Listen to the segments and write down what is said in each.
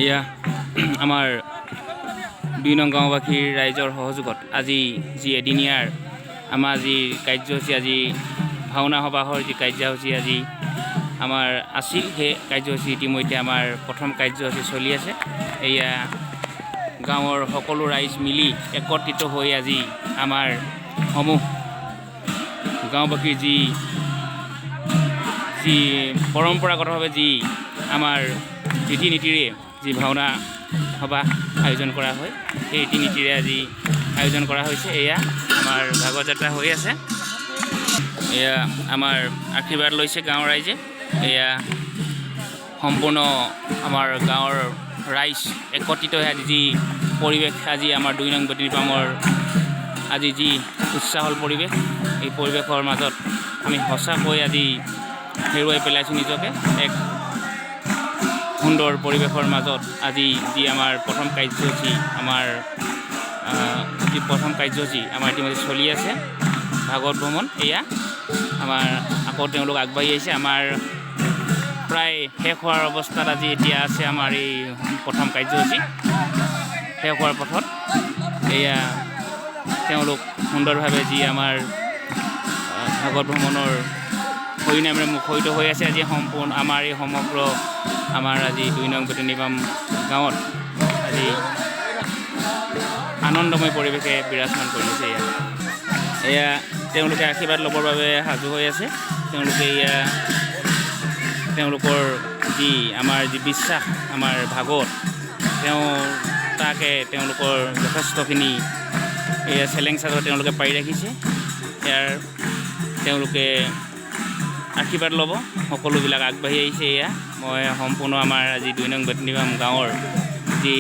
এয়া আমাৰ 2 নং গাঁওবাসীৰ ৰাইজৰ সহযোগত আজি যি এদিনীয়াৰ আমাৰ যি কাৰ্যসূচী, আজি ভাওনা সবাহৰ যি কাৰ্যসূচী আজি আমাৰ আছিল, সেই কাৰ্যসূচী ইতিমধ্যে আমাৰ প্ৰথম কাৰ্যসূচী চলি আছে। এয়া গাঁৱৰ সকলো ৰাইজ মিলি একত্ৰিত হৈ আজি আমাৰ সমূহ গাঁওবাসীৰ যি যি পৰম্পৰাগতভাৱে যি আমাৰ ৰীতি নীতিৰে যি ভাওনা সবাহ আয়োজন কৰা হয়, সেই ৰীতি নীতিৰে আজি আয়োজন কৰা হৈছে। এয়া আমাৰ ভাগৱত যাত্ৰা হৈ আছে। এয়া আমাৰ আশীৰ্বাদ লৈছে গাঁৱৰ ৰাইজে। এয়া সম্পূৰ্ণ আমাৰ গাঁৱৰ ৰাইজ একত্ৰিত হৈ আজি যি পৰিৱেশ, আজি আমাৰ 2 নং বেটনীপামৰ আজি যি উৎসাহল পৰিৱেশ, এই পৰিৱেশৰ মাজত আমি সঁচাকৈ আজি হেৰুৱাই পেলাইছোঁ নিজকে। এক সুন্দৰ পৰিৱেশৰ মাজত আজি যি আমাৰ প্ৰথম কাৰ্যসূচী, আমাৰ যি প্ৰথম কাৰ্যসূচী আমাৰ ইতিমধ্যে চলি আছে ভাগৱত ভ্ৰমণ। এয়া আমাৰ আকৌ তেওঁলোক আগবাঢ়ি আহিছে। আমাৰ প্ৰায় শেষ হোৱাৰ অৱস্থাত আজি এতিয়া আছে আমাৰ এই প্ৰথম কাৰ্যসূচী শেষ হোৱাৰ পথত। এয়া তেওঁলোক সুন্দৰভাৱে যি আমাৰ ভাগৱত ভ্ৰমণৰ হৰিনামেৰে মুখৰিত হৈ আছে। আজি সম্পূৰ্ণ আমাৰ এই সমগ্ৰ আমাৰ আজি 2 নং বেটনীপাম গাঁৱত আজি আনন্দময় পৰিৱেশে বিৰাজমান কৰি আছে। এয়া এয়া তেওঁলোকে আশীৰ্বাদ ল'বৰ বাবে সাজু হৈ আছে। তেওঁলোকে এয়া তেওঁলোকৰ যি আমাৰ যি বিশ্বাস আমাৰ ভাগৱত, তেওঁ তাকে তেওঁলোকৰ যথেষ্টখিনি এয়া চেলেং চাদৰ তেওঁলোকে পাৰি ৰাখিছে। ইয়াৰ তেওঁলোকে আশীৰ্বাদ ল'ব। সকলোবিলাক আগবাঢ়ি আহিছে। এয়া মই সম্পূৰ্ণ আমাৰ আজি 2 নং বেটনীপাম গাঁৱৰ যি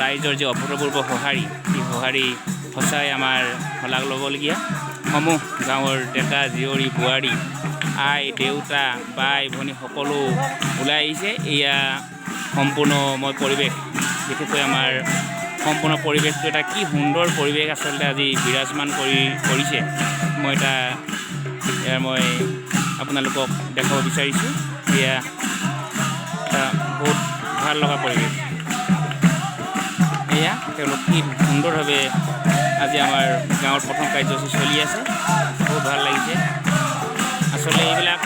ৰাইজৰ যি অভূতপূৰ্ব সঁহাৰি, সেই সঁহাৰি সঁচাই আমাৰ শলাগ ল'বলগীয়া। সমূহ গাঁৱৰ ডেকা জীয়ৰী বোৱাৰী আই দেউতা বাই ভনী সকলো ওলাই আহিছে। এয়া সম্পূৰ্ণ মই পৰিৱেশ, বিশেষকৈ আমাৰ সম্পূৰ্ণ পৰিৱেশটো এটা কি সুন্দৰ পৰিৱেশ আচলতে আজি বিৰাজমান কৰিছে। মই এটা ইয়াৰ মই আপোনালোকক দেখাব বিচাৰিছোঁ। এয়া এটা বহুত ভাল লগা পৰিৱেশ। এয়া তেওঁলোক কি সুন্দৰভাৱে আজি আমাৰ গাঁৱত প্ৰথম কাৰ্যসূচী চলি আছে, বহুত ভাল লাগিছে। আচলতে এইবিলাক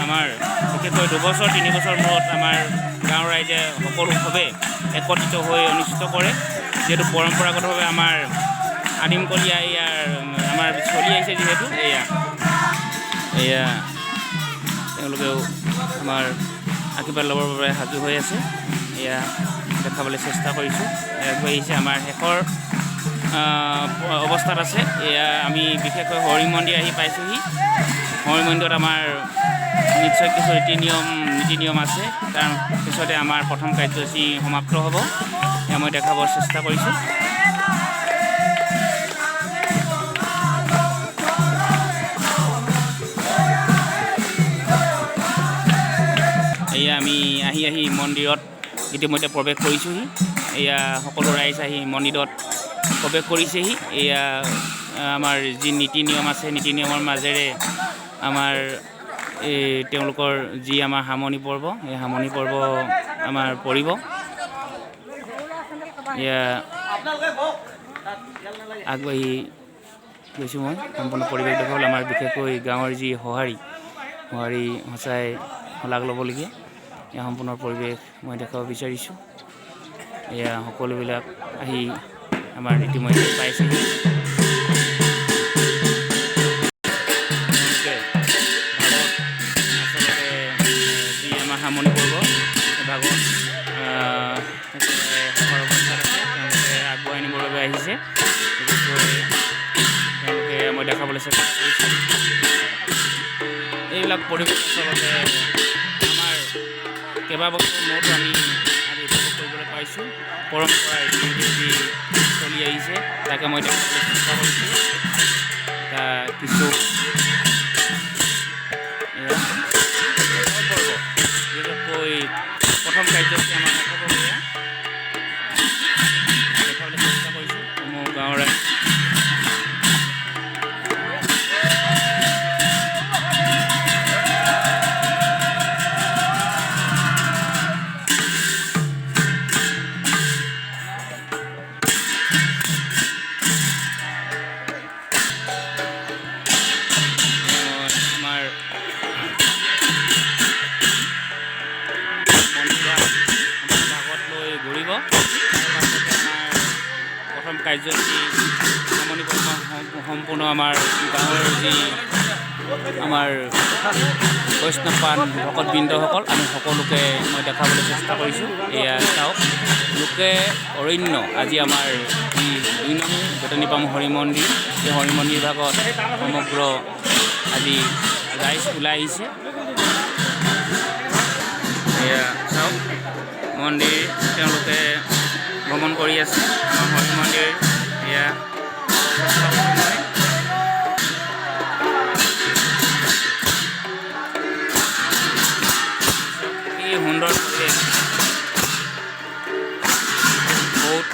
আমাৰ বিশেষকৈ 2 বছৰ 3 বছৰ মূৰত আমাৰ গাঁৱৰ ৰাইজে সকলোভাৱে একত্ৰিত হৈ অনুষ্ঠিত কৰে। যিহেতু পৰম্পৰাগতভাৱে আমাৰ আদিমকলীয়া ইয়াৰ আমাৰ চলি আহিছে, যিহেতু এয়া এয়া তেওঁলোকেও আমাৰ আশীৰ্বাদ ল'বৰ বাবে সাজু হৈ আছে। এয়া দেখাবলৈ চেষ্টা কৰিছোঁ। আগবাঢ়ি আহিছে, আমাৰ শেষৰ অৱস্থাত আছে। এয়া আমি বিশেষকৈ হৰি মন্দিৰ আহি পাইছোঁহি। হৰি মন্দিৰত আমাৰ নিশ্চয় কিছু ৰীতি নিয়ম নীতি নিয়ম আছে, তাৰ পিছতে আমাৰ প্ৰথম কাৰ্যসূচী সমাপ্ত হ'ব। এয়া মই দেখাব চেষ্টা কৰিছোঁ। এয়া আমি আহি আহি মন্দিৰত ইতিমধ্যে প্ৰৱেশ কৰিছোঁহি। এয়া সকলো ৰাইজ আহি মন্দিৰত প্ৰৱেশ কৰিছেহি। এয়া আমাৰ যি নীতি নিয়ম আছে, নীতি নিয়মৰ মাজেৰে আমাৰ এই তেওঁলোকৰ যি আমাৰ সামৰণি পৰ্ব, এই সামৰণি পৰ্ব আমাৰ পৰিব। এয়া আগবাঢ়ি গৈছোঁ মই সম্পূৰ্ণ পৰিৱেশ দেখুৱাবলৈ। আমাৰ বিশেষকৈ গাঁৱৰ যি সঁহাৰি, সঁহাৰি সঁচাই শলাগ ল'বলগীয়া। এয়া সম্পূৰ্ণ পৰিৱেশ মই দেখুৱাব বিচাৰিছোঁ। এয়া সকলোবিলাক আহি আমাৰ ইতিমধ্যে পাইছেহি। তেওঁলোকে ভাগৱত আচলতে যি আমাৰ সামৰণি পৰ্ব, সেই ভাগৱত একেবাৰে শেষৰ অৱস্থাত আছে। তেওঁলোকে আগবঢ়াই নিবৰ বাবে আহিছে। বিশেষকৈ তেওঁলোকে মই দেখাবলৈ চেষ্টা কৰিছোঁ। এইবিলাক পৰিৱেশ আচলতে আমাৰ কেইবাবছৰ মূৰতো আমি আজি উপভোগ কৰিবলৈ পাইছোঁ। পৰম্পৰা ৰীতি নীতি যি চলি আহিছে, তাকে মই দেখাবলৈ চেষ্টা কৰিছোঁ। এটা কিছু এয়া শেষৰ পৰ্ব, বিশেষকৈ প্ৰথম কাৰ্যসূচী আমাৰ শেষ হ'ব। এয়া দেখাবলৈ চেষ্টা কৰিছোঁ সমূহ গাঁৱৰ ৰাইজ। কাৰ্যসূচী সামৰণি সম্পূৰ্ণ আমাৰ গাঁৱৰ যি আমাৰ বৈষ্ণৱপান ভকতবৃন্দসকল, আমি সকলোকে মই দেখাবলৈ চেষ্টা কৰিছোঁ। এয়া চাওক, লোকে অৰণ্য। আজি আমাৰ যি 2 নং বেতনিপাম হৰি মন্দিৰ, এই হৰি মন্দিৰ ভাগত সমগ্ৰ আজি ৰাইজ ওলাই আহিছে। এয়া চাওক, মন্দিৰ তেওঁলোকে ভ্ৰমণ কৰি আছে। আমাৰ হৰি মন্দিৰ এয়া চেষ্টা কৰিছোঁ মই। কি সুন্দৰ পৰিৱেশ! বহুত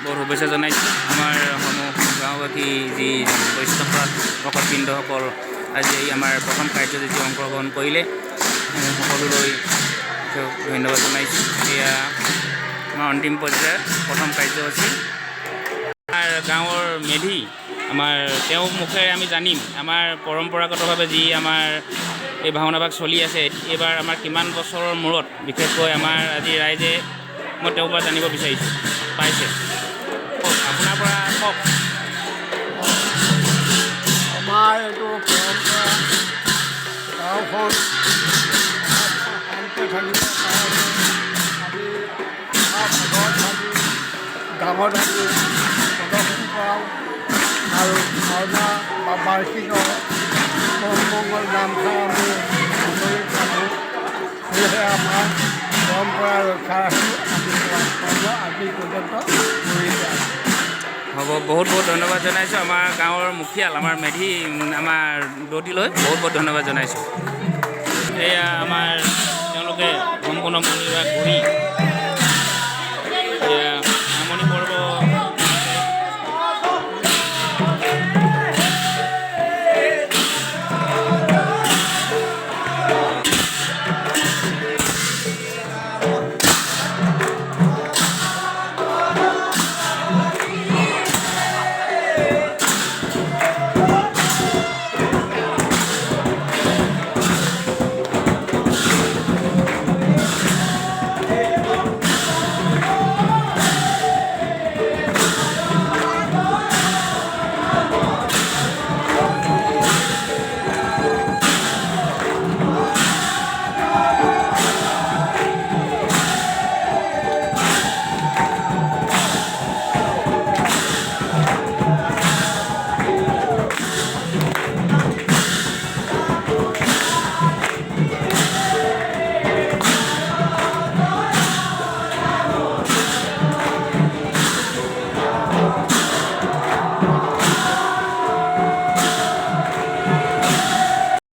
বহুত শুভেচ্ছা জনাইছোঁ। আমাৰ সমূহ গাঁওবাসী, যি বৈষ্ণৱ ভকতবৃন্দসকল আজি এই আমাৰ প্ৰথম কাৰ্যসূচী অংশগ্ৰহণ কৰিলে, সকলোলৈ ধন্যবাদ জনাইছোঁ। এয়া আমাৰ অন্তিম পৰ্যায়ৰ প্ৰথম কাৰ্যসূচী। আমাৰ গাঁৱৰ মেধি, আমাৰ তেওঁৰ মুখেৰে আমি জানিম আমাৰ পৰম্পৰাগতভাৱে যি আমাৰ এই ভাওনাভাগ চলি আছে, এইবাৰ আমাৰ কিমান বছৰৰ মূৰত বিশেষকৈ আমাৰ আজি ৰাইজে, মই তেওঁৰ পৰা জানিব বিচাৰিছোঁ পাইছে। কওক, আপোনাৰ পৰা কওক। আমাৰ এইটো পৰম্পৰা, গাঁওখন শান্তি থাকিবৰ কাৰণে আমি ভাগৱত ভাগি গাঁৱত আমি প্ৰদৰ্শন কৰাওঁ আৰু ভাওনা বা বাৰ্ষিক মংগল নামষাৰ আমি হুঁচৰি পাতোঁ। সেয়েহে আমাৰ পৰম্পৰা ৰক্ষা ৰাখি আমি কৰ্ম আজি পৰ্যন্ত কৰি আছোঁ। হ'ব, বহুত বহুত ধন্যবাদ জনাইছোঁ। আমাৰ গাঁৱৰ মুখিয়াল, আমাৰ মেধি, আমাৰ দৌতিলৈ বহুত বহুত ধন্যবাদ জনাইছোঁ। এয়া আমাৰ তেওঁলোকে সম্পূৰ্ণ মন্দিৰভাগ ঘূৰি